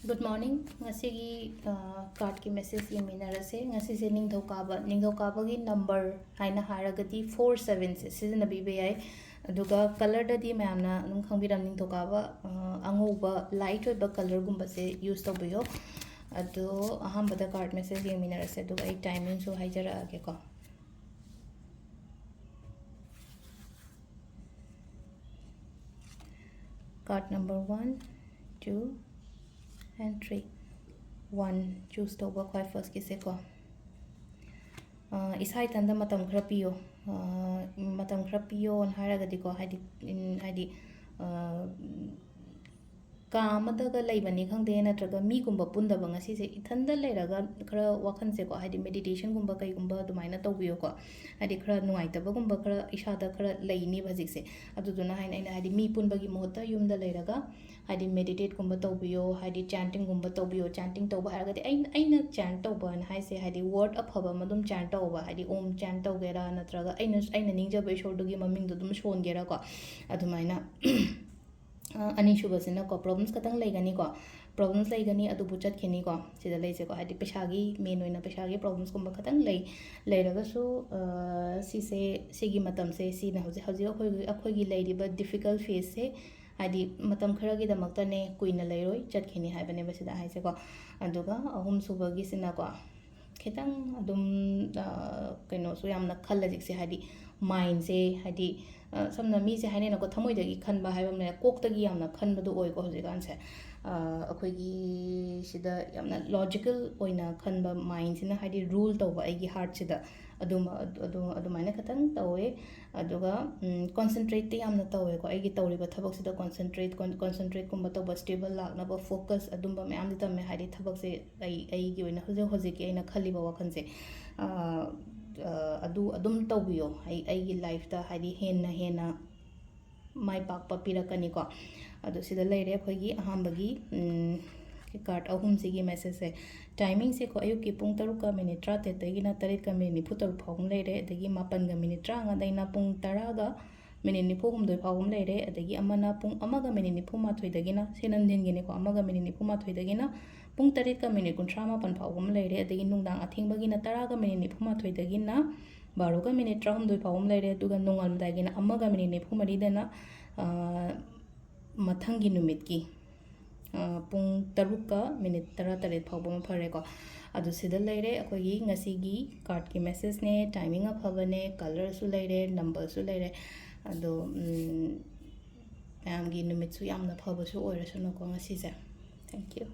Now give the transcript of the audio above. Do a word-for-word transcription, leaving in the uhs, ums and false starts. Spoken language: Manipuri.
Good morning. ꯉꯁꯤꯒꯤ ꯀꯥꯔꯠꯀꯤ ꯃꯦꯁꯦꯖ ꯌꯦꯡꯃꯤꯟꯅꯔꯁꯦ꯫ ꯉꯁꯤꯁꯦ ꯅꯤꯡꯊꯧꯀꯥꯕ, ꯅꯤꯡꯊꯧꯀꯥꯕꯒꯤ ꯅꯝꯕꯔ ꯍꯥꯏꯅ ꯍꯥꯏꯔꯒꯗꯤ ꯐꯣꯔ ꯁꯕꯦꯟꯁꯦ ꯁꯤꯖꯤꯟꯅꯕꯤꯕ ꯌꯥꯏ꯫ ꯑꯗꯨꯒ ꯀꯂꯔꯗꯗꯤ ꯃꯌꯥꯝꯅ ꯑꯗꯨꯝ ꯈꯪꯕꯤꯔꯝ, ꯅꯤꯡꯊꯧꯀꯥꯕ ꯑꯉꯧꯕ ꯂꯥꯏꯠ ꯑꯣꯏꯕ ꯀꯂꯔꯒꯨꯝꯕꯁꯦ ꯌꯨꯁ ꯇꯧꯕꯤꯌꯣ꯫ ꯑꯗꯣ ꯑꯍꯥꯟꯕꯗ ꯀꯥꯔꯠ ꯃꯦꯁꯦꯖ ꯌꯦꯡꯃꯤꯟꯅꯔꯁꯦ, ꯑꯗꯨꯒ ꯑꯩ ꯇꯥꯏꯃꯤꯡꯁꯨ ꯍꯥꯏꯖꯔꯛꯑꯒꯦꯀꯣ꯫ Card number one, two and three꯫ One choose ꯇꯧꯕ ꯈ꯭ꯋꯥꯏ ꯐꯥꯔꯁꯀꯤꯁꯦꯀꯣ꯫ ꯏꯁꯥ ꯏꯊꯟꯗ ꯃꯇꯝ ꯈꯔ ꯄꯤꯌꯣ꯫ ꯃꯇꯝ ꯈꯔ ꯄꯤꯌꯣꯅ ꯍꯥꯏꯔꯒꯗꯤꯀꯣ, ꯍꯥꯏꯗꯤ ꯍꯥꯏꯗꯤ ꯀꯥ ꯑꯃꯗꯒ ꯂꯩꯕꯅꯤ ꯈꯪꯗꯦ, ꯅꯠꯇ꯭ꯔꯒ ꯃꯤꯒꯨꯝꯕ ꯄꯨꯟꯗꯕ ꯉꯁꯤꯁꯦ, ꯏꯊꯟꯗ ꯂꯩꯔꯒ ꯈꯔ ꯋꯥꯈꯜꯁꯦꯀꯣ, ꯍꯥꯏꯗꯤ ꯃꯦꯗꯤꯇꯦꯁꯟꯒꯨꯝꯕ ꯀꯩꯒꯨꯝꯕ ꯑꯗꯨꯃꯥꯏꯅ ꯇꯧꯕꯤꯌꯣꯀꯣ꯫ ꯍꯥꯏꯗꯤ ꯈꯔ ꯅꯨꯡꯉꯥꯏꯇꯕꯒꯨꯝꯕ ꯈꯔ ꯏꯁꯥꯗ ꯈꯔ ꯂꯩꯅꯤꯕ ꯍꯧꯖꯤꯛꯁꯦ꯫ ꯑꯗꯨꯗꯨꯅ ꯍꯥꯏꯅ ꯑꯩꯅ ꯍꯥꯏꯗꯤ ꯃꯤ ꯄꯨꯟꯕꯒꯤ ꯃꯍꯨꯠꯇ ꯌꯨꯝꯗ ꯂꯩꯔꯒ ꯍꯥꯏꯗꯤ ꯃꯦꯗꯤꯇꯦꯠꯀꯨꯝꯕ ꯇꯧꯕꯤꯌꯣ, ꯍꯥꯏꯗꯤ ꯆꯦꯟꯇꯤꯡꯒꯨꯝꯕ ꯇꯧꯕꯤꯌꯣ꯫ ꯆꯦꯟꯇꯤꯡ ꯇꯧꯕ ꯍꯥꯏꯔꯒꯗꯤ ꯑꯩꯅ, ꯑꯩꯅ ꯆꯦꯟ ꯇꯧꯕꯅ ꯍꯥꯏꯁꯦ ꯍꯥꯏꯗꯤ ꯋꯥꯔꯗ ꯑꯐꯕ ꯑꯃ ꯑꯗꯨꯝ ꯆꯦꯟ ꯇꯧꯕ, ꯍꯥꯏꯗꯤ ꯑꯣꯝ ꯆꯦꯟ ꯇꯧꯒꯦꯔꯥ, ꯅꯠꯇ꯭ꯔꯒ ꯑꯩꯅ, ꯑꯩꯅ ꯅꯤꯡꯖꯕ ꯏꯁꯣꯔꯗꯨꯒꯤ ꯃꯃꯤꯡꯗꯣ ꯑꯗꯨꯝ ꯁꯣꯟꯒꯦꯔꯥꯀꯣ꯫ ꯑꯗꯨꯃꯥꯏꯅ ꯑꯅꯤꯁꯨꯕꯁꯤꯅꯀꯣ, ꯄ꯭ꯔꯣꯕ꯭ꯂꯦꯝꯁ ꯈꯛꯇꯪ ꯂꯩꯒꯅꯤꯀꯣ꯫ ꯄ꯭ꯔꯣꯕ꯭ꯂꯦꯝꯁ ꯂꯩꯒꯅꯤ, ꯑꯗꯨꯕꯨ ꯆꯠꯈꯤꯅꯤꯀꯣ꯫ ꯁꯤꯗ ꯂꯩꯁꯦꯀꯣ, ꯍꯥꯏꯗꯤ ꯄꯩꯁꯥꯒꯤ, ꯃꯦꯟ ꯑꯣꯏꯅ ꯄꯩꯁꯥꯒꯤ ꯄ꯭ꯔꯣꯕ꯭ꯂꯦꯝꯁꯀꯨꯝꯕ ꯈꯛꯇꯪ ꯂꯩ꯫ ꯂꯩꯔꯒꯁꯨ ꯁꯤꯁꯦ, ꯁꯤꯒꯤ ꯃꯇꯝꯁꯦ, ꯁꯤꯅ ꯍꯧꯖꯤꯛ, ꯍꯧꯖꯤꯛ ꯑꯩꯈꯣꯏꯒꯤ, ꯑꯩꯈꯣꯏꯒꯤ ꯂꯩꯔꯤꯕ ꯗꯤꯐꯤꯀꯜꯠ ꯐꯦꯁꯁꯦ, ꯍꯥꯏꯗꯤ ꯃꯇꯝ ꯈꯔꯒꯤꯗꯃꯛꯇꯅꯦ, ꯀꯨꯏꯅ ꯂꯩꯔꯣꯏ, ꯆꯠꯈꯤꯅꯤ ꯍꯥꯏꯕꯅꯦꯕ ꯁꯤꯗ ꯍꯥꯏꯁꯦꯀꯣ꯫ ꯑꯗꯨꯒ ꯑꯍꯨꯝꯁꯨꯕꯒꯤꯁꯤꯅꯀꯣ, ꯈꯤꯇꯪ ꯑꯗꯨꯝ ꯀꯩꯅꯣꯁꯨ ꯌꯥꯝꯅ ꯈꯜꯂꯦ ꯍꯧꯖꯤꯛꯁꯦ, ꯍꯥꯏꯗꯤ ꯃꯥꯏꯟꯁꯦ, ꯍꯥꯏꯗꯤ ꯁꯝꯅ ꯃꯤꯁꯦ ꯍꯥꯏꯅꯩꯅꯀꯣ, ꯊꯃꯣꯏꯗꯒꯤ ꯈꯟꯕ ꯍꯥꯏꯕ ꯑꯃ ꯂꯩ, ꯀꯣꯛꯇꯒꯤ ꯌꯥꯝꯅ ꯈꯟꯕꯗꯣ ꯑꯣꯏꯀꯣ ꯍꯧꯖꯤꯛꯀꯥꯟꯁꯦ꯫ ꯑꯩꯈꯣꯏꯒꯤ ꯁꯤꯗ ꯌꯥꯝꯅ ꯂꯣꯖꯤꯀꯦꯜ ꯑꯣꯏꯅ ꯈꯟꯕ ꯃꯥꯏꯟꯁꯤꯅ ꯍꯥꯏꯗꯤ ꯔꯨꯜ ꯇꯧꯕ ꯑꯩꯒꯤ ꯍꯥꯔꯠꯁꯤꯗ꯫ ꯑꯗꯨꯝ, ꯑꯗꯨ, ꯑꯗꯨꯃꯥꯏꯅ ꯈꯤꯇꯪ ꯇꯧꯋꯦ꯫ ꯑꯗꯨꯒ ꯀꯣꯟꯁꯦꯟꯇ꯭ꯔꯦꯠꯇꯤ ꯌꯥꯝꯅ ꯇꯧꯋꯦꯀꯣ, ꯑꯩꯒꯤ ꯇꯧꯔꯤꯕ ꯊꯕꯛꯁꯤꯗ ꯀꯣꯟꯁꯦꯟꯇ꯭ꯔꯦꯠ, ꯀꯣꯟꯁꯦꯟꯇ꯭ꯔꯦꯠꯀꯨꯝꯕ ꯇꯧꯕ, ꯁ꯭ꯇꯦꯕꯜ ꯂꯥꯛꯅꯕ ꯐꯣꯀꯁ, ꯑꯗꯨꯝꯕ ꯃꯌꯥꯝꯗꯤ ꯇꯝꯃꯦ꯫ ꯍꯥꯏꯗꯤ ꯊꯕꯛꯁꯦ ꯑꯩ, ꯑꯩꯒꯤ ꯑꯣꯏꯅ ꯍꯧꯖꯤꯛ ꯍꯧꯖꯤꯛꯀꯤ ꯑꯩꯅ ꯈꯜꯂꯤꯕ ꯋꯥꯈꯜꯁꯦ, ꯑꯗꯨ ꯑꯗꯨꯝ ꯇꯧꯕꯤꯌꯣ꯫ ꯑꯩ, ꯑꯩꯒꯤ ꯂꯥꯏꯐꯇ ꯍꯥꯏꯗꯤ ꯍꯦꯟꯅ ꯍꯦꯟꯅ ꯃꯥꯏ ꯄꯥꯛꯄ ꯄꯤꯔꯛꯀꯅꯤꯀꯣ꯫ ꯑꯗꯣ ꯁꯤꯗ ꯂꯩꯔꯦ ꯑꯩꯈꯣꯏꯒꯤ ꯑꯍꯥꯟꯕꯒꯤ ꯀꯥꯔꯠ ꯑꯍꯨꯝꯁꯤꯒꯤ ꯃꯦꯁꯦꯖꯁꯦ꯫ ꯇꯥꯏꯃꯤꯡꯁꯦꯀꯣ, ꯑꯌꯨꯛꯀꯤ ꯄꯨꯡ ꯇꯔꯨꯛꯀ ꯃꯤꯅꯤꯠ ꯇꯔꯥꯇꯔꯦꯠꯇꯒꯤꯅ ꯇꯔꯦꯠꯀ ꯃꯤꯅꯤꯠ ꯅꯤꯐꯨ ꯇꯔꯨꯛ ꯐꯥꯎꯕ ꯂꯩꯔꯦ꯫ ꯑꯗꯒꯤ ꯃꯥꯄꯟꯒ ꯃꯤꯅꯤꯠ ꯇꯔꯥꯃꯉꯥꯗꯩꯅ ꯄꯨꯡ ꯇꯔꯥꯒ ꯃꯤꯅꯤꯠ ꯅꯤꯐꯨ ꯍꯨꯝꯗꯣꯏ ꯐꯥꯎꯕ ꯑꯃ ꯂꯩꯔꯦ, ꯑꯗꯒꯤ ꯑꯃꯅ ꯄꯨꯡ ꯑꯃꯒ ꯃꯤꯅꯤꯠ ꯅꯤꯐꯨ ꯃꯥꯊꯣꯏꯗꯒꯤꯅ, ꯁꯤ ꯅꯨꯡꯊꯤꯟꯒꯤꯅꯤꯀꯣ, ꯑꯃꯒ ꯃꯤꯅꯤꯠ ꯅꯤꯐꯨ ꯃꯥꯊꯣꯏꯗꯒꯤꯅ ꯄꯨꯡ ꯇꯔꯦꯠꯀ ꯃꯤꯅꯤꯠ ꯀꯨꯟꯊ꯭ꯔꯥ ꯃꯥꯄꯟ ꯐꯥꯎꯕ ꯑꯃ ꯂꯩꯔꯦ, ꯑꯗꯒꯤ ꯅꯨꯡꯗꯥꯡ ꯑꯊꯦꯡꯕꯒꯤꯅ ꯇꯔꯥꯒ ꯃꯤꯅꯤꯠ ꯅꯤꯐꯨ ꯃꯥꯊꯣꯏꯗꯒꯤꯅ ꯕꯥꯔꯣꯒ ꯃꯤꯅꯤꯠ ꯇꯔꯥꯍꯨꯝꯗꯣꯏ ꯐꯥꯎꯕ ꯑꯃ ꯂꯩꯔꯦ, ꯑꯗꯨꯒ ꯅꯣꯡꯉꯥꯜꯂꯝꯗꯥꯏꯒꯤꯅ ꯑꯃꯒ ꯃꯤꯅꯤꯠ ꯅꯤꯐꯨ ꯃꯔꯤꯗꯅ, ꯑ, ꯃꯊꯪꯒꯤ ꯅꯨꯃꯤꯠꯀꯤ, ꯑ, ꯄꯨꯡ ꯇꯔꯨꯛꯀ ꯃꯤꯅꯤꯠ ꯇꯔꯥꯇꯔꯦꯠ ꯐꯥꯎꯕ ꯑꯃ ꯐꯔꯦꯀꯣ꯫ ꯑꯗꯨ ꯁꯤꯗ ꯂꯩꯔꯦ ꯑꯩꯈꯣꯏꯒꯤ ꯉꯁꯤꯒꯤ ꯀꯥꯔꯠꯀꯤ ꯃꯦꯁꯦꯖꯅꯦ, ꯇꯥꯏꯃꯤꯡ ꯑꯐꯕꯅꯦ, ꯀꯂꯔꯁꯨ ꯂꯩꯔꯦ, ꯅꯝꯕꯔꯁꯨ ꯂꯩꯔꯦ꯫ ꯑꯗꯣ, ꯎꯝ, ꯃꯌꯥꯝꯒꯤ ꯅꯨꯃꯤꯠꯁꯨ ꯌꯥꯝꯅ ꯐꯕꯁꯨ ꯑꯣꯏꯔꯁꯅꯨꯀꯣ ꯉꯁꯤꯁꯦ꯫ Thank you꯫